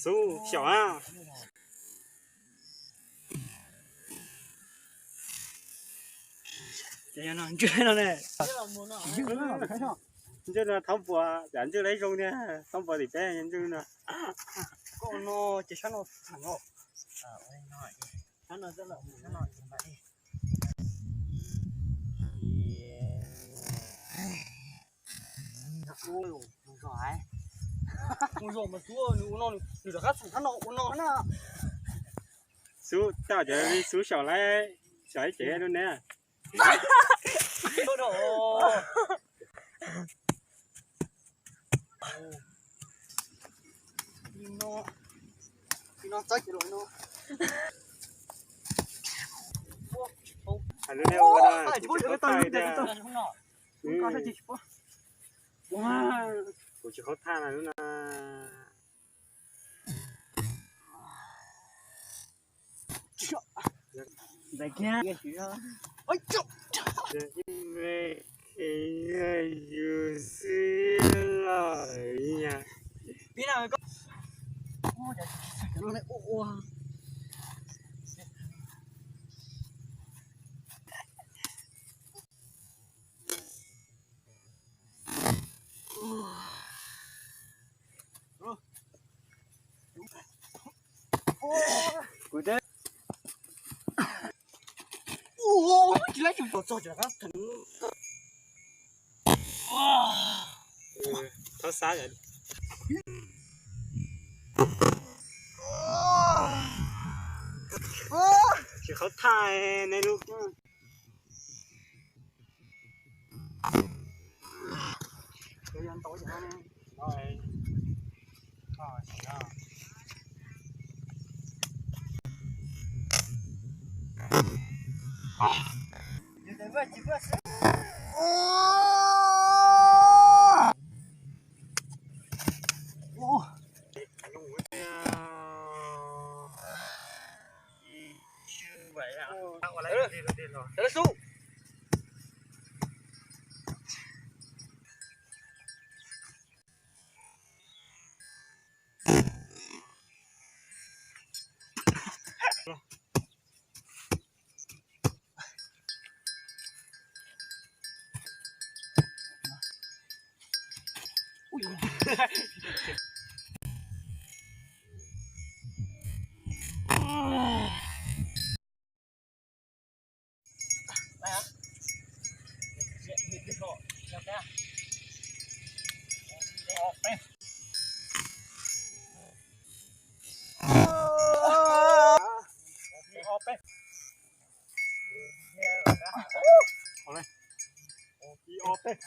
Xub xyaum na. Ntswj no ne. Ntswj no thaub npua, cas ntswj lawv zoo tiag, thaub npua tim peb ntswj no. Koj no ces sab no thaj no. Sab no, sab no. Mus zog mas xub, nws ua no, nws rov qab txog sab no ua no na. Xub coj cov li xub xyaum lawm, xyaum ib cev lub neb. Hais lub neb ua no, kuv tsis khaub thaj tiag. Kuv tsis khaub thaj na lub no. Yus xwb lawm. Kuv twb tsis laib tsis tau txog tsis qab theem. Thaub xab tsis qhaub thaj nej lub. Ib ob peb.